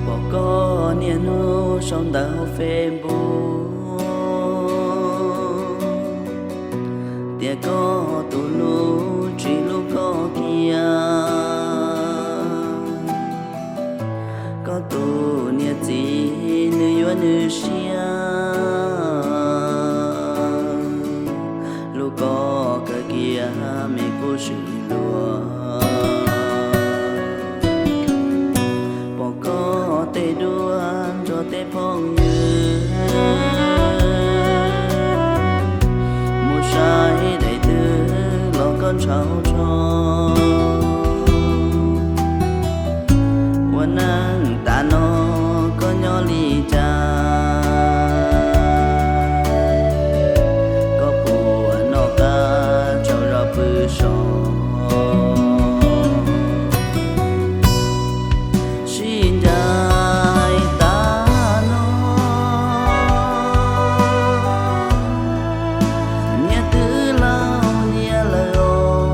Pom koj niaj hnub sau ntawv hauv Facebook tias koj tus hlub tsis hlub koj kiag. Koj tus niam txiv nws yuav nws siab, hlub koj kawg kiag me kuj swm luag. Pom koj tej duab nrog tej phooj ywg mus saib daim twg los koj ntshaus ntsho. Ua neej tas no koj nyob li cas? Koj puas noj qab tsaug zog pw so? Sib ncaim tas no, niag twb laus nyias lawm os.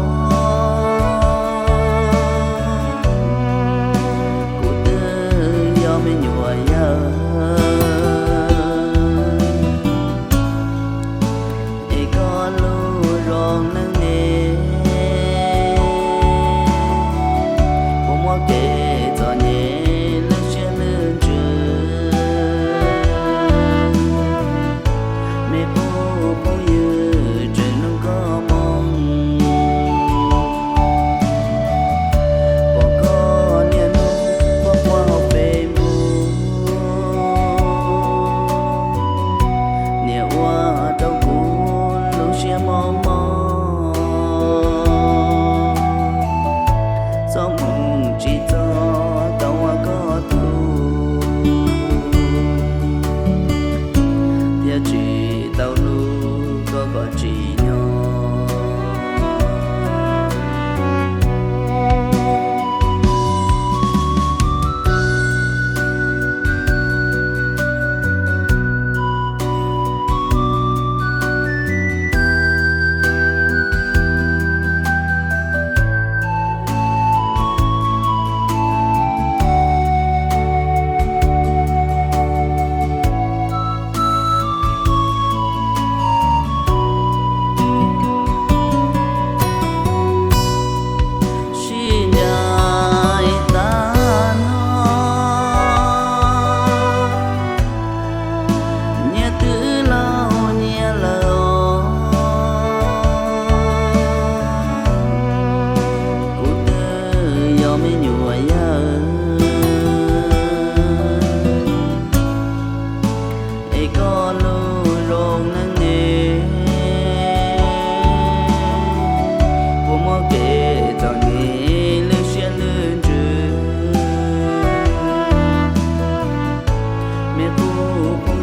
Kuv twb yog me nyuam yawg, es koj lub zoo neej ne, puas muaj kev txom nyem lwj siab lwj ntsws? Me phooj ywg tseem mloog koj moo, pom koj niaj hnub quaj quaj hauv Facebook, niam ua rau kuv lub siab mob mob. Txoj hmoo tsis txog tau ua koj tug, thiaj tsis tau hlub koj kom tsim nyog. Sib ncaim tas no, niag twb laus nyias lawm os. Kuv twb yog me nyuam yawg, es koj lub zoo neej ne, puas muaj kev txom nyem lwj siab lwj ntsws? Me phooj